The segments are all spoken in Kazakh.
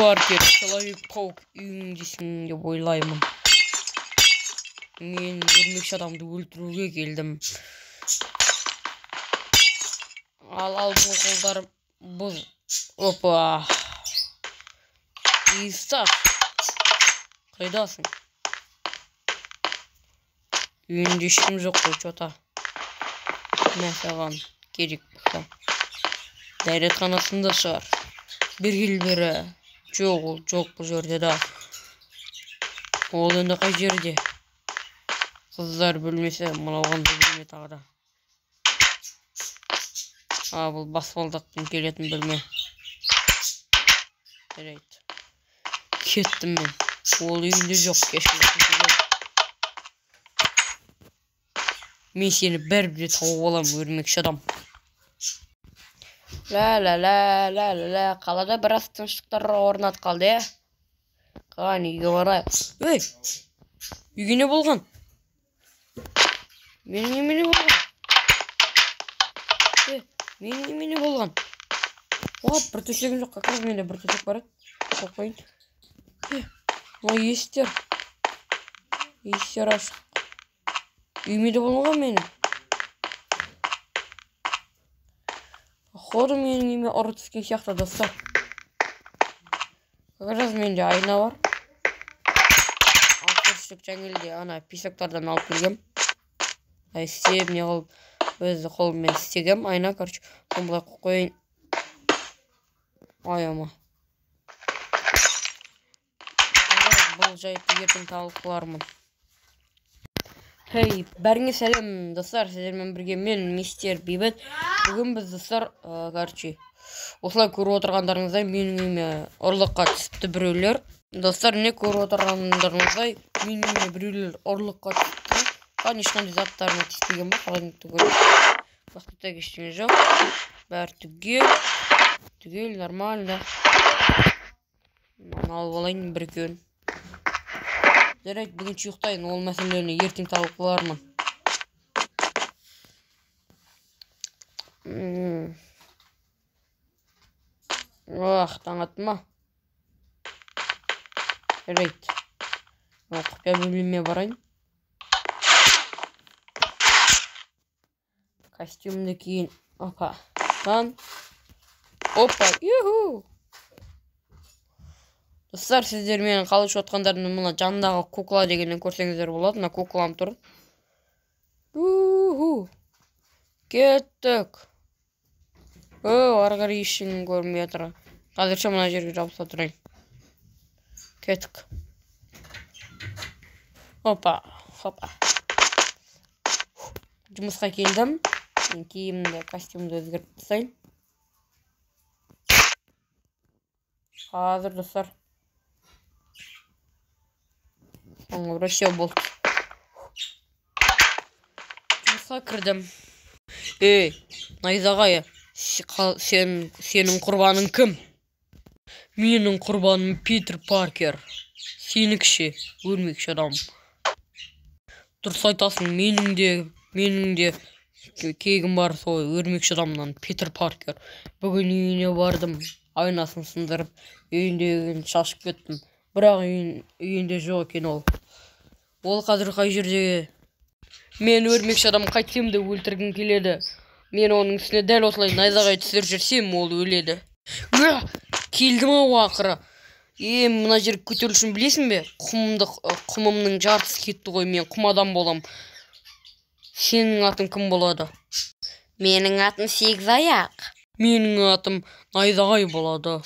Паркер, Человек-паук үйіңдесің деп ойлаймын. Мен өрмекші адамды өлтіруге келдім. Ал алдыңғы қолдарым бұз. Опа. Исақ. Қайдасың? Үйінде ешкім жоқ қой, чё-то. Мә саған керек болса. Дәретханасында шығар. Бергел бері. Жоқ, ол жоқ бұл жерде да. Ол енді қай жерде? Қыздар бөлмесі, мынау қандай бөлме тағы да? А, бұл баспалдақпен келетін бөлме. Жарайды. Кеттім мен. Ол үйінде жоқ, кешірім. Мен сені бәрібір де тауып аламын, өрмекші адам. Ла-ла-ла-ла-ла-ла. Қалада біраз тыныштықтар орнат қалды, ә? Қане, үйге барайық. Ей! Үйге не болған? Менің үйіме не болған? Е, менің үйіме не болған? Оп, бір төсегім жоқ, как раз менде бір төсек бар еді. Қойып қояйын. Е, мына есіктер. Есіктер ашық. Үйіме де болмаған менің. Походу менің үйіме ұры түскен сияқты, достар. Как раз менде айна бар. Алтыншылық жаңелде ана песоктардан алып келгем. Ай, істеп не қылып өз қолыммен істегем айна, короче. Соны былай қойып қояйын. Ай, ама. Бұл жайтты ертең талқылармын. Хей, бәріңе сәлем, достар, сіздермен бірге мен, мистер Бейбіт. Бүгін біз, достар, короче, осылай көріп отырғандарыңыздай, менің үйіме ұрлыққа түсіпті біреулер. Достар, не көріп отырғандарыңыздай, менің үйіме біреулер ұрлыққа түсіпті. Қан ешқандай заттарыма тиіспеген ба, холодильникті көріп. Бақытта ештеңе жоқ. Бәрі түгел. Түгел, нормально. Мынаны алып алайын бір екеуін. Жарайды, бүгінше ұйықтайын, ол мәселені ертең талқылармын. Ох, таң атты ма? Жарайды. Құпия бөлмеме барайын. Костюмді киін. Опа. Таң. Опа. Юху. Достар, сіздер менің қалай ұшып мына жанындағы кукла дегеннен көрсеңіздер болады. Мына куклам тұр. Уху. Кеттік. О, ары қарай ештеңе көрінбей жатыр. Қазірше мына жерге жабыса тұрайын. Кеттік. Опа, хопа. Жұмысқа келдім. Мен киімді, костюмді өзгертіп тастайын. Қазір, достар. Все болды. Жұмысқа кірдім. Ей, найзағай, сенің құрбаның кім? Менің құрбаным Питер Паркер. Сенікі ше, өрмекші адам. Дұрыс айтасың, менің де кегім бар сол өрмекші адамнан, Питер Паркер. Бүгін үйіне бардым, айнасын сындырып, үйіндегін шашып кеттім. Бірақ үйінде жоқ екен ол. Ол қазір қай жерде? Мен өрмекші адам қайтсем де өлтіргім келеді. Мен оның үстіне дәл осылай найзағай түсіріп жүрсем, ол өледі. Келдім ау ақыры. Е, мына жер көтеру үшін білесің бе? Құмымның жартысы кетті ғой, мен құм адам болам. Сенің атың кім болады? Менің атым Сегіз аяқ. Менің атым Найзағай болады.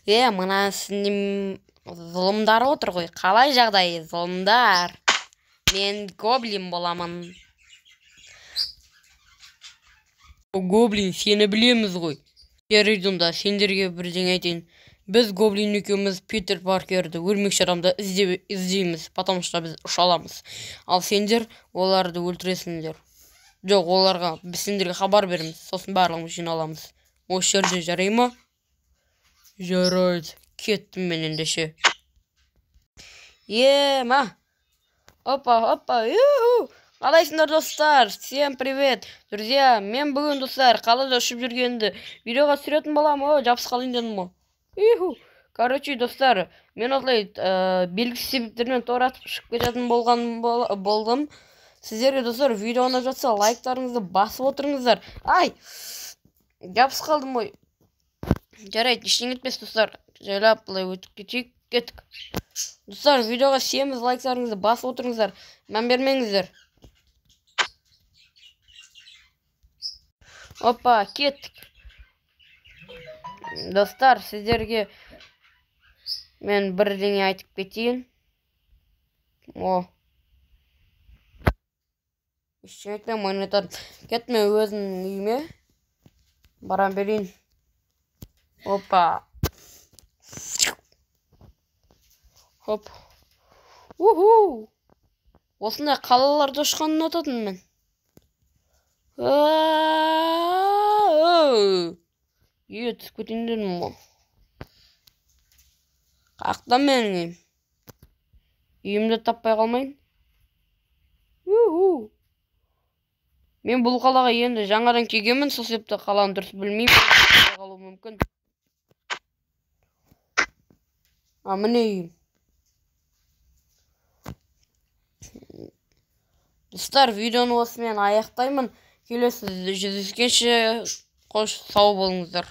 Е, мына үстінде зұлымдар отыр ғой. Қалай жағдай, зұлымдар? Мен гоблин боламын. Гоблин, сені білеміз ғой. Жарайды онда, сендерге бірдеңе айтайын. Біз гоблин екеуміз Питер Паркерді, өрмекші адамды іздейміз, потому что біз ұша аламыз. Ал сендер оларды өлтіресіңдер. Жоқ, оларға біз сендерге хабар береміз, сосын барлығымыз жиналамыз. Осы жерде жарай ма? Жарайды, кеттім мен ендеше. Ема. Опа, опа, юху. Қалайсыңдар, достар? Всем привет, друзья. Мен бүгін, достар, қалада ұшып жүргенді видеоға түсіретін боламын. О, жабысып қалайын дедім ғой. Юху. Короче, достар, мен осылай белгісіз себептермен тор атып шығып кететін болдым. Сіздерге, достар, видео ұнап жатса, лайктарыңызды басып отырыңыздар. Ай! Жабысып қалдым ғой. Жарайды, ештеңе етпес, достар. Жайлап былай өтіп кетейік, кеттік. Достар, видеоға семіз лайктарыңызды басып отырыңыздар. Мән бермеңіздер. Опа, кеттік. Достар, сіздерге мен бірдеңе айтып кетейін. О. Ештеңе айтпаймын, ойнатарым. Кеттім мен өзімнің үйіме. Бара берейін. Опа. Хоп. Уху. Осындай қалаларда ұшқанды ұнататынмын мен. Е, түсіп кетейін дедім ғой. Қақта менің үйім. Үйімді таппай қалмайын. Уху. Мен бұл қалаға енді жаңадан келгенмін, сол себепті қаланы дұрыс білмеймін. Қалуы мүмкін. А, міне үйім. Достар, видеоны осымен аяқтаймын. Келесі жүздескенше қош, сау болыңыздар.